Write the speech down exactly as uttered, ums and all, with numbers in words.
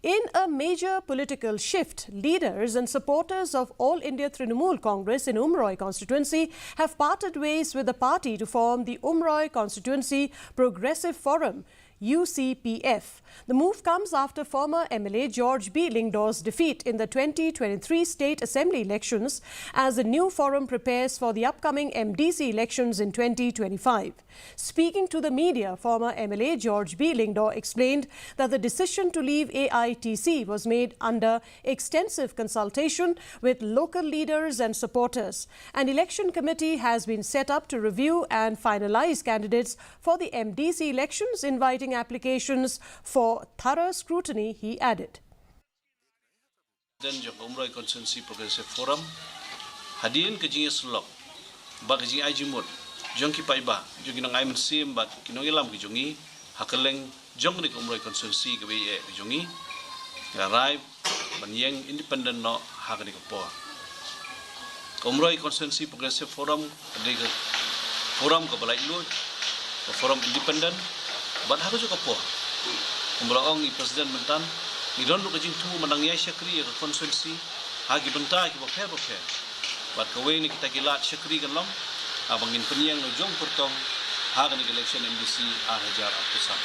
In a major political shift, leaders and supporters of All India Trinamool Congress in Umroi constituency have parted ways with the party to form the Umroi Constituency Progressive Forum, U C P F. The move comes after former M L A George B Lyngdoh's defeat in the twenty twenty-three state assembly elections as the new forum prepares for the upcoming M D C elections in twenty twenty-five. Speaking to the media, former M L A George B Lyngdoh explained that the decision to leave A I T C was made under extensive consultation with local leaders and supporters. An election committee has been set up to review and finalize candidates for the M D C elections, inviting applications for thorough scrutiny, he added. President jong ka Umroi Constituency Progressive Forum, hadien ka jingïasyllok bad ka jingai jingmut jong ki paidbah, jong ki nongai mynsiem bad ki nongïalam ki jong ngi ha kylleng jong kane ka Umroi Constituency kaba ïeit ka jong ngi, nga rai ban ïeng independent noh ha kane ka por. Ka Umroi Constituency Progressive Forum ka dei ka forum kaba laitluid, ka forum independent, bad ha kajuh ka por, kumba la ong i President mynta, ngi don ruh ka jingthmu ban nang ïai shakri ïa ka constituency ha ki bynta kiba pher bapher. Bad kawei na kita ki lad shakri kan long haba ngin pynïeng la jong kyrtong ha kane ka election M D C ar hajar arphew san.